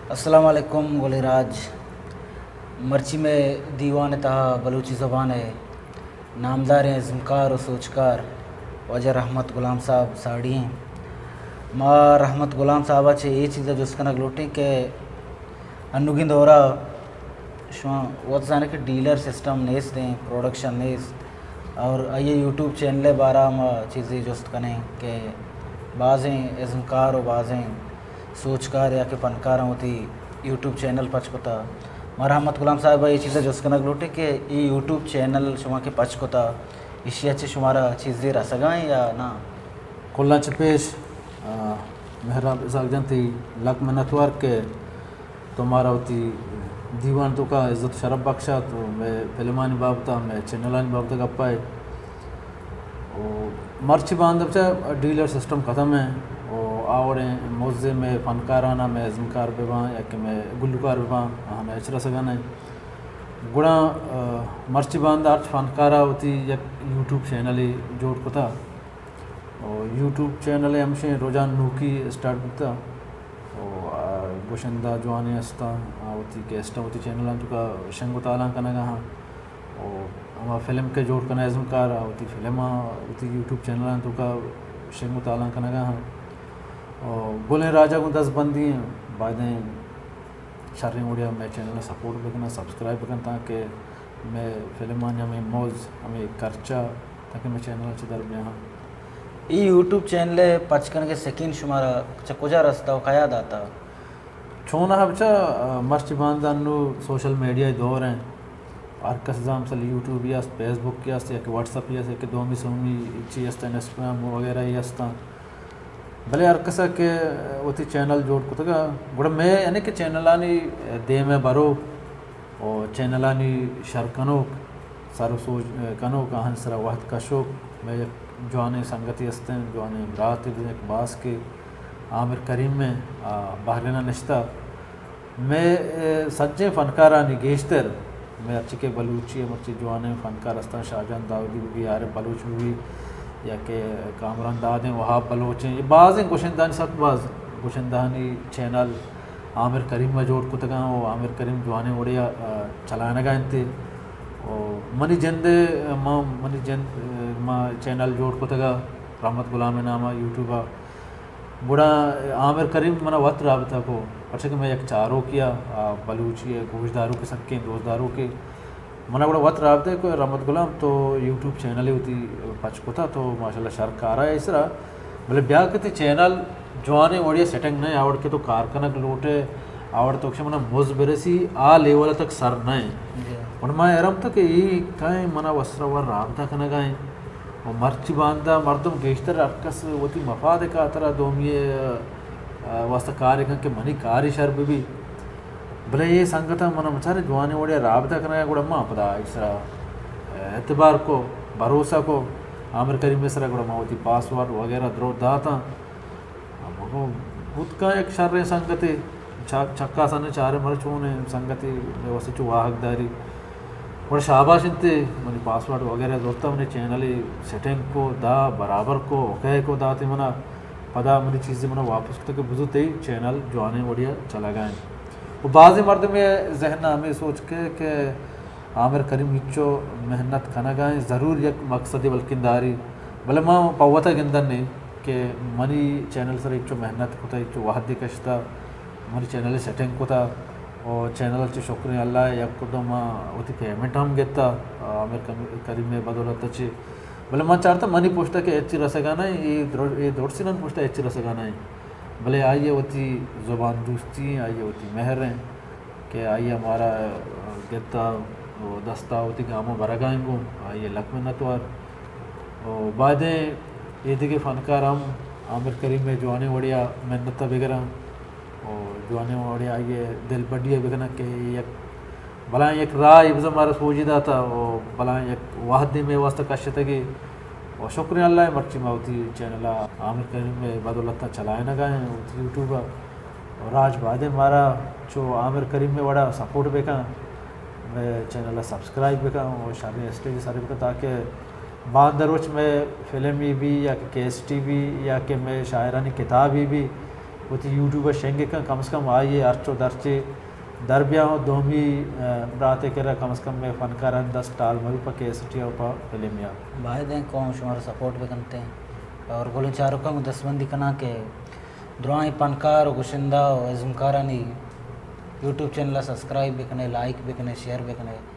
السلام علیکم گلیں راج۔ مرچی مئے دیوان ءِ تہا بلوچی زبان ءِ نامداریں ازمکار و سوجکار واجہ رحمت غلام صاحب ساڑی ایں۔ ما رحمت غلام صاحب ءَ چہ اے چیز ءَ جست کنگ لوٹیں کہ انوگیں دور ءَ شما وت زانے کہ ڈیلر سسٹم نیست ایں، پروڈکشن نیست، اور آئی یوٹیوب چینل ءِ بارہ ءَ ما چیزے جست کنیں کہ بازیں ازمکار و بازیں سوجکار یا کہ فنکاراں وتی یوٹیوب چینل پچ کتا۔ ما رحمت غلام صاحب ءَ اے چیز ءَ جست کنگ لوٹیں کہ اے یوٹیوب چینل شما کہ پچ کتا، ایشی ءَ چہ شمارا چیزے رسگا ایں یا نا؟ کلاں چہ پیش، آ، مہراب اسحاق جان، تئی لک منتوار کہ تو مارا وتی دیوان توکا عزت و شرف بخشات و مئے فلمانی بابتا، مئے چینلانی بابتا گپائے۔ و مرچی باندا بچا ڈیلر سسٹم ختم ایں و آ وڑیں مزے مئے فنکارانا، مئے ازمکار بباں یا کہ مئے گلوکار بباں، آہانا ہچ رسگا نہ ایں۔ گڑا، آ، مرچی باندا ہرچ فنکارا وتی یک یوٹیوب چینلے جوڑ کتا۔ و یوٹیوب چینل ءِ ہمشیں رجحان نوکی اسٹارٹ بوتا۔ و، آ، گشندہ جوانیں ہستاں، آ، وتی کیسٹاں وتی چینلاں توکا شنگ و تالان کنگا ہاں۔ و ہما فلم کہ جوڑ کنا ازمکار، آ، وتی فلماں وتی یوٹیوب چینلاں توکا شنگ و تالان کنگا ہاں۔ و گلیں راجا گوں دست بندی ایں، بایدیں شریں وڑیا مئے چینل ءَ سپورٹ بکناں، سبسکرائب بکن، تاکہ مئے فلمانی ہمے موز، ہمے کرچا، تاکہ مئے چینل ءَ چہ در بیاہاں۔ اے یوٹیوب چینل ءِ پچ کنگ ءِ سکین شمارا چہ کجا رستا و کیا داتا؟ چوناہا بچا، مرچی باندا انو سوشل میڈیا ءِ دور ایں۔ ہر کس زاں مثلاً یوٹیوب ءَ است، فیس بک ءَ است، یا کہ واٹس اپ ءَ است، یا کہ دومی سومی چی است، انسٹاگرام وغیرہ ءَ استاں۔ بلے ہر کسا کہ وتی چینل جوڑ کتگا، گڑا مئے یعنی کہ چینلانی دیم ءَ بروک و چینلانی شر کنوک، سر و سوج کنوک، آہانی سرا وہد کشوک، مئے یک جوانیں سنگتے ہستیں، جوانیں براتے، یک باسکے عامر کریم ایں، آ، بحرین ءَ نشتہ۔ مئے، اے، سجیں فنکارانی گیشتر، مئے ہرچی کہ بلوچی ءِ مرچی جوانیں فنکار ہستاں، شاہجان داودی بہ بی، عارف بلوچ بہ بی، یا کہ کامران دادیں، وہاب بلوچ ایں، اے بازیں گشندہانی، سک باز گشندہانی چینل عامر کریم ءَ جوڑ کتگاں و عامر کریم جوانیں وڑے ءَ، آ، چلائینگا انت۔ و منی جند ءَ، ما، منی جند، آ، ما چینل جوڑ کتگا رحمت غلام ءِ نام ءَ یوٹیوب ءَ۔ گڑا عامر کریم منا وت رابطہ کو، پرچہ کہ مئے یک چاروکے ءَ، آ، بلوچی ءِ گوشداروکے، سکیں دوستداروکے۔ منا گڑا وت رابطہ کو، رحمت غلام تو یوٹیوب چینلے وتی پچ کتا، تو ماشاءاللہ شر کارا ئے سرا، بلے بیا کہ تئی چینل جوانیں وڑے ءَ سیٹنگ نہ ایں، آ وڑ کہ تو کار کنگ لوٹ ئے، آ وڑ تو کہ منا مز برسی، آ لیول تک سر نہ ایں۔ جی۔ گڑا ما حیران تو کہ اے کئے منا وسرا ور رابطہ کنگا ایں۔ و مرچی باندا مردم گیشتر ہر کس وتی مفاد ءِ خاطرا دومی ءِ، آ، واسطہ کارے کن کہ منی کارے شر بہ بی۔ بلے اے سنگتاں منا بچارے جوانیں وڑے ءَ رابطہ کنگا، گڑا ما پدا ایشی سرا اعتبار کو، بھروسہ کو، عامر کریم ءِ سرا، گڑا ما وتی پاسورڈ وغیرہ درو داتاں۔ ہمگو بوت کن یک شریں سنگتے، چا-، چکاسانے چارے مرے چونیں سنگتے مئے واسطہ چو واہگ داری۔ گڑا شاباش انت، منی پاسورڈ وغیرہ زرتا، منی چینل سیٹنگ کو، دا برابر کو، اوکے کو داتے منا۔ پدا منی چیزے منا واپس کتا کہ بزو تئی چینل جوانیں وڑیا چلگا انت۔ و بازیں مردمے ذہن ءَ ہمے سوچ کہ، کہ عامر کریم ہچو محنت کنگا ایں، ضرور یک مقصدے بلکن داری، بلے ما پہ وتا گندن ایں کہ منی چینل سر ہچو محنت کتا، ہچو وہدے کشتا، منی چینل سیٹنگ کتا و چینل چہ شکریں اللہ ءَ یک دو ما وتی پیمنٹ ہم گتا عامر کم-، کریم ءِ بدولت چہ، بلے من چارتا منی پشتا کہ ہچی رسگا نہ ایں، اے در-، اے درسینان پشتا ہچی رسگا نہ ایں، بلے آئی ءِ وتی زبان دوستی ایں، آئی ءِ وتی مہر ایں۔ کہ آئی ءَ مارا گپتا و دستا وتی گاماں برگا ایں گوں، آئی ءِ لک منتوار۔ و بایدیں اے دگہ فنکار ہم عامر کریم ءِ جوانیں وڑیا منت ءَ بگراں و جوانیں وڑیا آئی ءِ دلبڈی ءَ بکناں کہ یک بلائیں یک راہ ءَ بزاں مارا سوجی داتا و بلائیں یک وہدے مئے واسطہ کشتگی۔ و شکریں اللہ ءَ مرچی ما وتی چینل ءَ عامر کریم ءِ بدولت ءَ چلائینگا ایں وتی یوٹیوب ءَ۔ و راج بایدیں مارا چو عامر کریم ءِ وڑا سپورٹ بکن، مئے چینل ءَ سبسکرائب بکن و شریں اسٹیج سر بکن، تاکہ باندا روچ مئے فلمے بی یا کہ کیسٹے بی یا کہ مئے شاعرانی کتابے بی، وتی یوٹیوب ءَ شنگ کن، کم از کم آئی ءِ ہرچ و درچے در بیاں و دومی، ءَ، برات ءِ کرا کم از کم مئے فنکارانی دست ٹال مہ بی پہ کیسٹی ءَ و پہ فلمے ءَ۔ باید ایں قوم شمارا سپورٹ بکنت ایں۔ اور گلیں چاروکاں گوں دستبندی کناں کہ درائیں فنکار و گشندہ و ازمکارانی یوٹیوب چینل ءَ سبسکرائب بکنے، لائک بکنے، شیئر بکنے۔